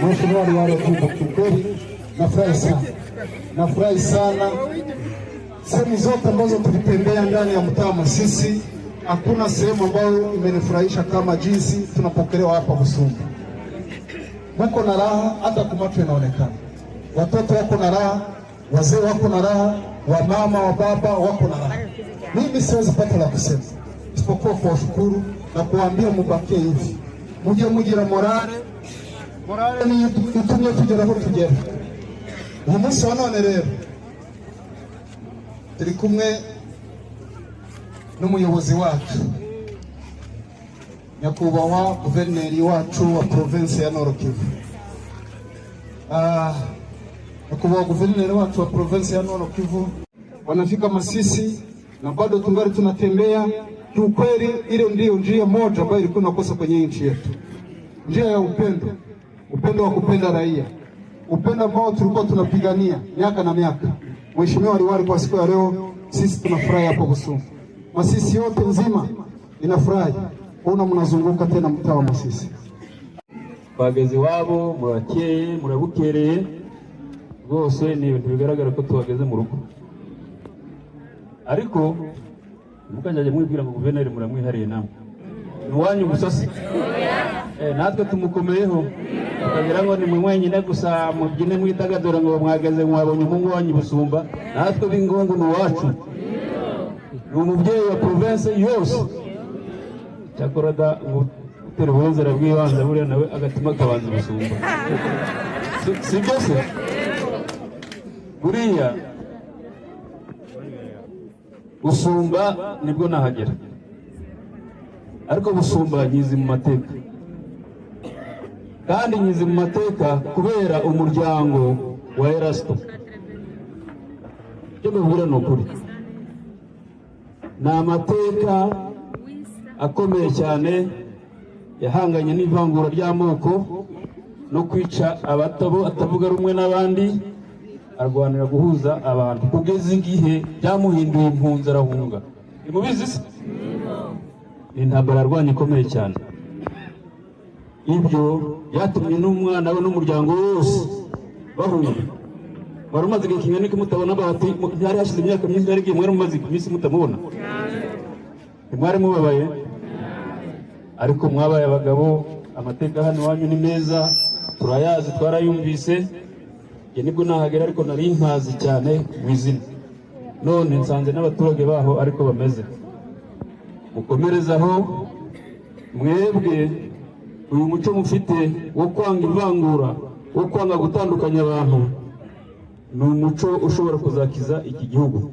Mheshimiwa Liwali wa Jimbo, kiukweli nafurahi sana, nafurahi sana. Sehemu zote ambazo tulitembea ndani ya mtaa Masisi, hakuna sehemu ambayo imenifurahisha kama jinsi tunapokelewa hapa Busumba. Muko na raha, hata kumacho inaonekana, watoto wako na raha, wazee wako na raha, wamama wa baba wako na raha. Mimi siwezi pata la kusema isipokuwa kuwashukuru na kuwaambia mubakie hivi, muje mugira morale morale niyo itumye tugera aho tugera. Uyu munsi wa none rero turi kumwe n'umuyobozi wacu, nyakubahwa guverineri wacu wa province ya Nord Kivu. Nyakubahwa guverineri wacu wa province ya Nord Kivu, wanafika Masisi na bado tungali tunatembea. Kiukweli ile ndiyo njia moja ambayo ilikuwa inakosa kwenye nchi yetu, njia ya upendo, upendo wa kupenda raia, upendo ambao tulikuwa tunapigania miaka na miaka. Mheshimiwa Liwali, kwa siku ya leo sisi tunafurahi hapo Busumba, Masisi yote nzima inafurahi kuona mnazunguka tena mtaa wa Masisi. Twageze iwabo, murakeye, murabukereye rwose, ni ibintu bigaragara ko tuhageze mu rugo. Ariko ntimukajye mwibwira ngo guverineri muramwihariye, namwe ni uwanyu gusa se? Natwe tumukomeyeho, tukagira ngo ni mwe mwenyine gusa mubyine mwidagadura ngo mwageze mwabonye umuhungu wanyu Busumba. Natwe b'ingungu ni uwacu, ni umubyeyi wa province yose. Cyakora da, gutera ubuhezera bw'ibanze buriya nawe agatima kabanza Busumba, si byo se? Buriya Busumba nibwo nahagera, ariko Busumba nyizi mu mateka, kandi nyizi mu mateka kubera umuryango wa Erasito. Icyo mbabwira ni ukuri, ni amateka akomeye cyane yahanganye n'ivangura ry'amoko no kwica abatabo atavuga rumwe n'abandi, arwanira guhuza abantu kugeza igihe byamuhinduye impunzi arahunga. Ntimubizi se? Ni intambara yarwanye ikomeye cyane. Ibyo byatumye n'umwana we n'umuryango wose bahunga. Wari umaze igihe kingana iki mutabona Bahati? Ntihari hashize imyaka myinshi, yari igihe mwari mumaze iminsi mutamubona, ntimwari mubabaye? Ariko mwabaye abagabo. Amateka hano iwanyu ni meza, turayazi, twarayumvise. Njye nibwo nahagera, ariko nari mpazi cyane mu izina, none nsanze n'abaturage baho ariko bameze. Mukomereze aho. Mwebwe uyu muco mufite wo kwanga ivangura, wo kwanga gutandukanya abantu, ni umuco ushobora kuzakiza iki gihugu,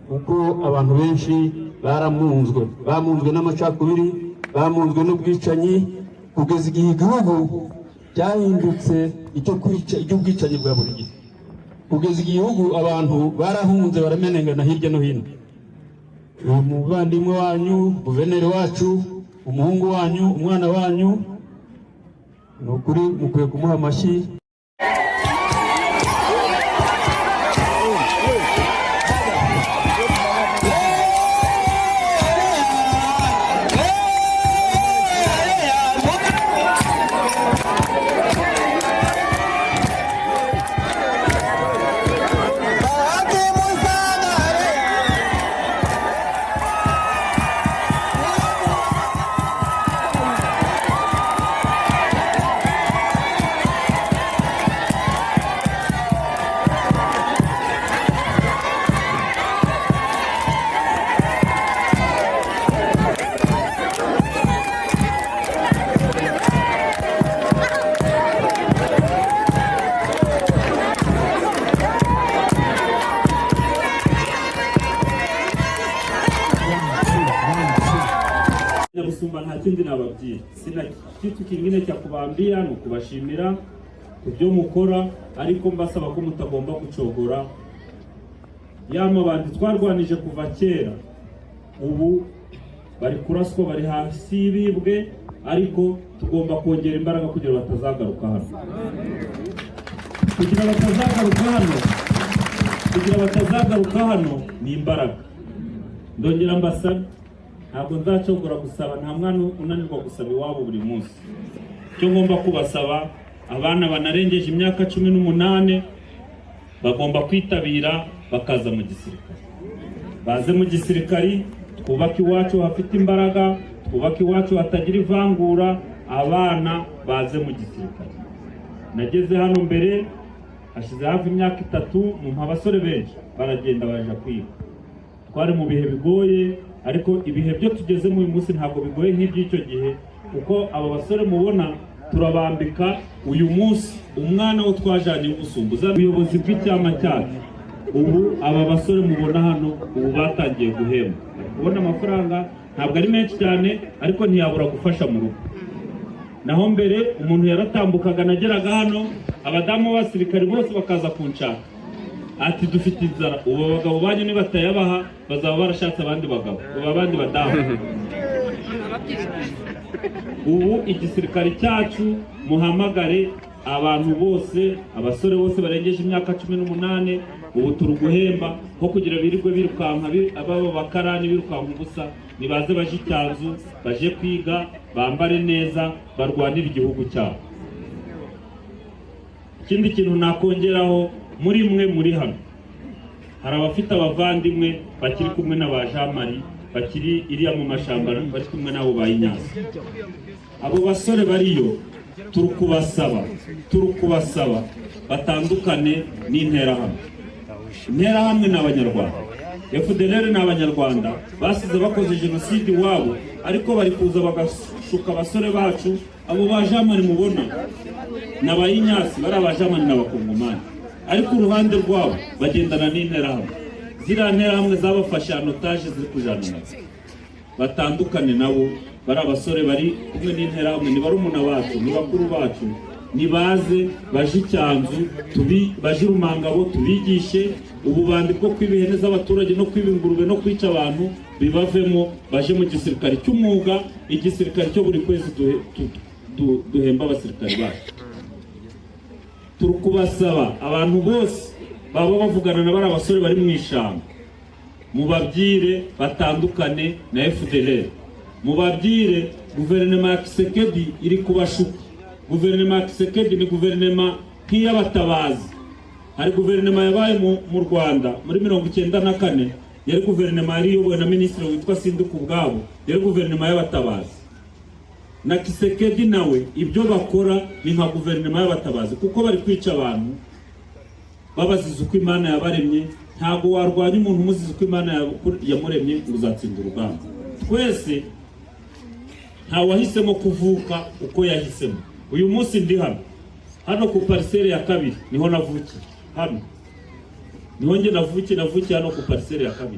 kuko abantu benshi baramunzwe, bamunzwe n'amacakubiri, bamunzwe n'ubwicanyi, kugeza igihe igihugu cyahindutse icyo kwica, icy'ubwicanyi bwa buri gihe, kugeza igihugu abantu barahunze, baramenengana hirya no hino. Uyu muvandimwe wanyu, guverineri wacu, umuhungu wanyu, umwana wanyu, ni ukuri mukwiye kumuha amashyi. Nyabusumba nta kindi nababwira, sina kitu kingine cha kubambia, ni ukubashimira kubyo mukora, ariko mbasaba ko mutagomba gucogora. Ya mabandi twarwanije kuva kera, ubu bari kuraswa, bari hasi y'ibibwe, ariko tugomba kongera imbaraga kugira batazagaruka hano, kugira batazagaruka hano, kugira batazagaruka hano ni imbaraga. Ndongera mbasabe, ntabwo nzacogora gusaba, nta mwana unanirwa gusaba iwabo buri munsi. Icyo ngomba kubasaba, abana banarengeje imyaka 18 bagomba kwitabira bakaza mu gisirikare, baze mu gisirikari, twubake iwacu hafite imbaraga, twubake iwacu hatagira ivangura, abana baze mu gisirikare. Nageze hano mbere hashize hafi imyaka 3, mumpa abasore benshi baragenda baja kwiga. Twari mu bihe bigoye, ariko ibihe byo tugezemo uyu munsi ntabwo bigoye nk'iby'icyo gihe, kuko aba basore mubona turabambika uyu munsi umwana wo twajanye w'ubusumbuzi. Ubuyobozi bw'icyama cyacu, ubu aba basore mubona hano ubu batangiye guhemba, bari kubona amafaranga, ntabwo ari menshi cyane ariko ntiyabura gufasha mu rugo. Naho mbere umuntu yaratambukaga, nageraga hano abadamu b'abasirikari bose bakaza kunshaka ati dufite inzara, ubu abagabo banyu nibatayabaha bazaba barashatse abandi bagabo, ubu abandi badamu. Ubu igisirikare cyacu muhamagare abantu bose, abasore bose barengeje imyaka 18, ubu turi guhemba nko kugira birirwe birukanka ababa bakarani birukanka ubusa, nibaze baje icyanzu, baje kwiga, bambare neza, barwanire igihugu cyabo. Ikindi kintu nakongeraho, muri mwe muri hano hari abafite abavandimwe bakiri kumwe na ba Jean Marie, bakiri iriya mu mashamba, bari kumwe nabo ba Inyasi. Abo basore bariyo turukubasaba, turukubasaba batandukane n'interahamwe. Interahamwe ni abanyarwanda, FDLR ni abanyarwanda basize bakoze jenoside iwabo, ariko bari kuza bagashuka abasore bacu. Abo ba Jean Marie mubona na ba Inyasi bari aba Jean Marie n'abakongomani, ariko uruhande rwabo bagendana n'interahamwe. Ziriya nterahamwe zabafashe anotaje ziri kujana nazo, batandukane nabo. Bari abasore bari kumwe n'interahamwe, ni barumuna bacu, ni bakuru bacu, nibaze baje icyanzu, baje urumangabo, tubigishe ububandi bwo kwiba ihene z'abaturage no kwiba ingurube no kwica abantu, bibavemo, baje mu gisirikare cy'umwuga, igisirikare cyo buri kwezi duhemba abasirikare bacu. Turi kubasaba abantu bose baba bavugana na bari abasore bari mu ishyamba, mubabyire batandukane na FDLR, mubabyire guverinoma ya Tshisekedi iri kubashuka. Guverinoma ya Tshisekedi ni guverinoma nk'iy'abatabazi. Hari guverinoma yabaye mu Rwanda muri 94, yari guverinoma yari iyobowe na minisitiri witwa Sindikubwabo, yari guverinoma y'abatabazi. Na Tshisekedi nawe ibyo bakora ni nka guverinoma y'abatabazi, kuko bari kwica abantu babaziza uko Imana yabaremye. Ntabwo warwanya umuntu umuziza uko Imana yamuremye ngo uzatsinda urugamba. Twese nta wahisemo kuvuka uko yahisemo. Uyu munsi ndi hano, hano ku pariseri ya 2 niho navukiye, hano niho njye navukiye, navukiye hano ku pariseri ya 2.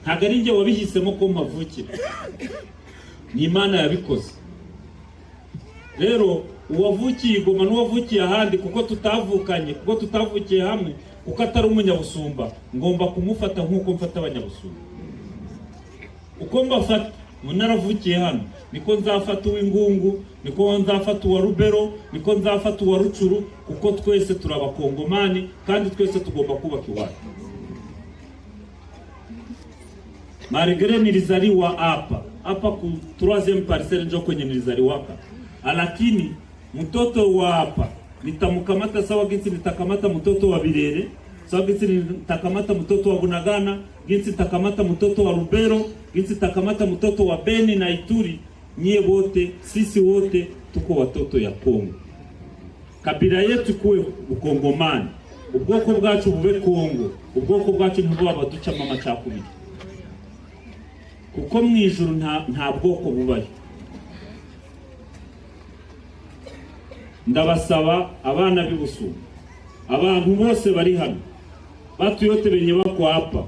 Ntabwo ari njye wabihisemo ko mpavukira, ni Imana yabikoze. Rero uwavukiye Igoma n'uwavukiye ahandi, kuko tutavukanye, kuko tutavukiye hamwe, kuko atari umunyabusumba, ngomba kumufata nk'uko mfata abanyabusumba. Uko mbafata naravukiye hano, niko nzafata uw'ingungu, niko nzafata uwa Rubero, niko nzafata uwa Rucuru, kuko twese turi abakongomani kandi twese tugomba kubaka iwacu. Malgré nilizaliwa hapa hapa ku 3e parcelle njo kwenye nilizaliwaka, lakini mtoto wa hapa nitamkamata sawa ginsi nitakamata mtoto wa Birere, sawa ginsi nitakamata mtoto wa Bunagana, ginsi nitakamata mtoto wa Rubero, ginsi nitakamata mtoto wa Beni na Ituri. Nyie wote, sisi wote tuko watoto ya Kongo. Kabila yetu kuwe ukongomani, ubwoko bwacu bube Kongo, ubwoko bwacu ntibuba abaducamo amacakubiri, kuko mu ijuru nta bwoko bubayo. Ndabasaba abana b'Ibusumba, abantu bose bari hano, batu yote benye bako hapa,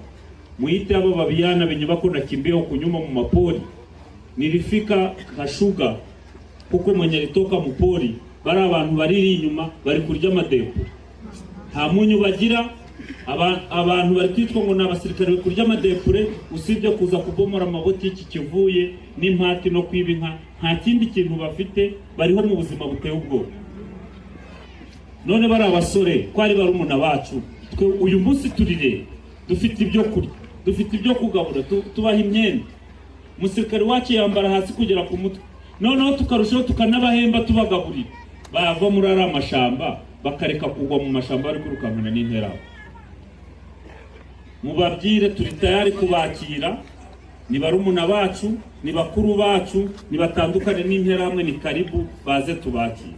muite abo babiyana benye bako nakimbia huku nyuma mu mapori, Nilifika Kashuga kuko mwenye alitoka mupori, bari abantu bariri inyuma bari kurya amadepo, nta munyu bagira. Abantu bari kwitwa ngo ni abasirikare bari kurya amadepure, usibye kuza kubomora amabotiki kivuye n'impati no kwiba inka, nta kindi kintu bafite, bariho mu buzima buteye ubwoba. None bari abasore ko ari barumuna bacu, twe uyu munsi turire dufite ibyo kurya, dufite ibyo kugabura, tubaha imyenda, umusirikare wacu yambara hasi kugera ku mutwe, noneho tukarushaho tukanabahemba tubagaburira, bava muri ari amashamba bakareka kugwa mu mashamba bari kwirukankana n'interahamwe. Mubabwire turi tayari kubakira, ni barumuna bacu, ni bakuru bacu, nibatandukane n'interahamwe, ni karibu baze tubakire.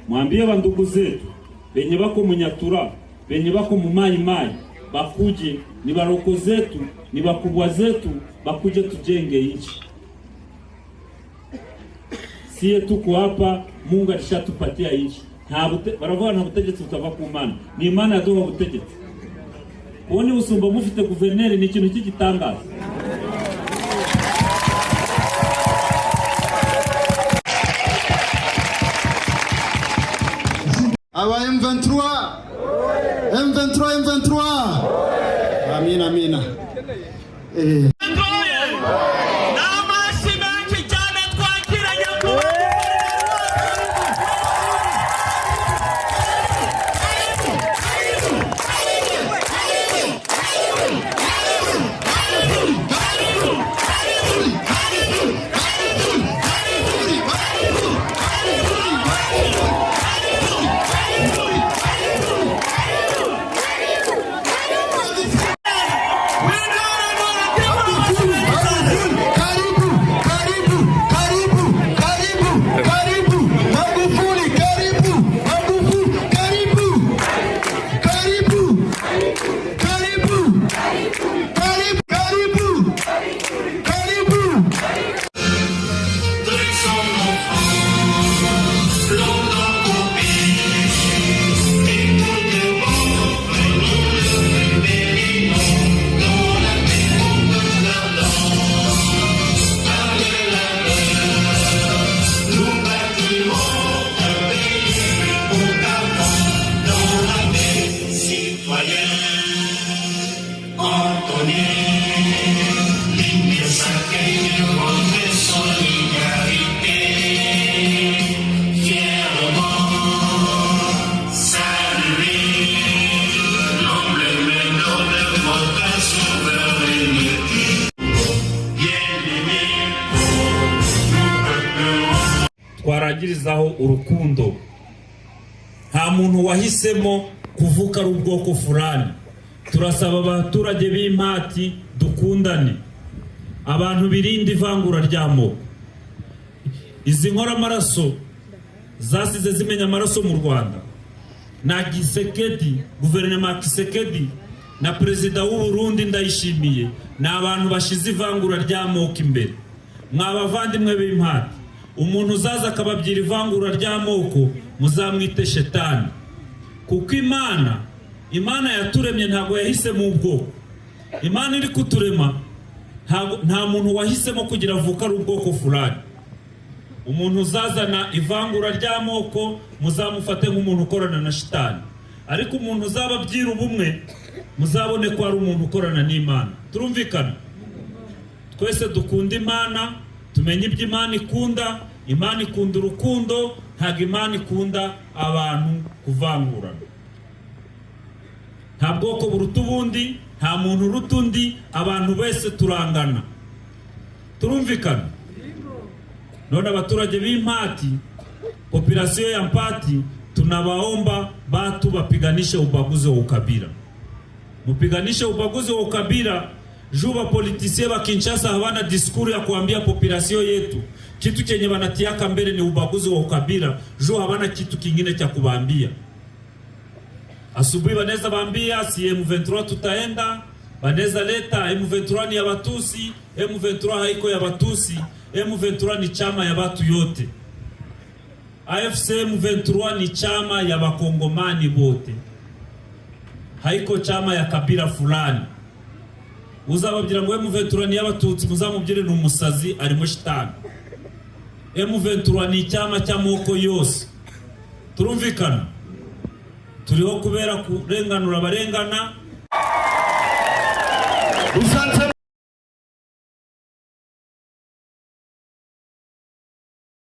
Mwambie bandugu zetu benye bako munyatura, benye bako mumayi bakuje, ni baroko zetu, ni bakubwa zetu, bakuje tujenge nchi. Siye tuko hapa, Mungu alishatupatia nchi. Baravuga nta butegetsi butava ku Mana, ni Imana yaduha ubutegetsi. Kubona ubusumba mufite guverineri ni ikintu cy'igitangaza. Aba M23 M23 M23, amina amina. N'amashyi menshi cyane twakira nyakubahwa. Karibu, karibu, karibu, karibu, karibu, Magufuli, karibu, Magufuli, karibu, karibu, karibu, karibu, karibu, karibu. Twarangirizaho urukundo. Nta muntu wahisemo kuvuka ari ubwoko fulani. Turasaba abaturage b'impati dukundane, abantu birinde ivangura ry'amoko. Izi nkoramaraso zasize zimenya amaraso mu Rwanda na Gisekedi, guverinoma ya Gisekedi na perezida w'u Burundi Ndayishimiye, ni abantu bashize ivangura ry'amoko imbere. Mwa bavandimwe b'impati, umuntu uzaza akababwira ivangura ry'amoko muzamwite shetani, kuko Imana yaturemye ntabwo yahisemo ubwoko. Imana iri kuturema nta muntu wahisemo kugira avuka ari ubwoko fulani. Umuntu uzazana ivangura ry'amoko muzamufate nk'umuntu ukorana na shitani, ariko umuntu uzababwira ubumwe muzabone ko ari umuntu ukorana n'Imana. Turumvikana? Twese dukunda Imana, tumenye ibyo Imana ikunda. Imana ikunda urukundo, ntabwo Imana ikunda abantu kuvangurana. Nta bwoko buruta ubundi, nta muntu uruta undi, abantu bese turangana. Turumvikana? None abaturage b'impati, population ya Mpati, tunawaomba batu bapiganishe ubaguzi wa ukabila. Mupiganishe ubaguzi wa ukabila. Juu ba politiciens ba Kinshasa hawana diskuru ya kuambia population yetu kitu chenye wanatiaka mbele ni ubaguzi wa ukabila, juu hawana kitu kingine cha kubaambia. Asubuhi wanaweza baambia si M23 tutaenda, wanaweza leta M23 ni ya Batusi, M23 haiko ya Batusi, M23 ni chama ya batu yote. AFC M23 ni chama ya bakongomani bote, haiko chama ya kabila fulani. Uzababwira ngo M23 ni y'Abatutsi, muzamubwire ni umusazi, arimo shitani. M23 ni icyama cy'amoko yose. Turumvikana, turiho kubera kurenganura abarengana. Usanze.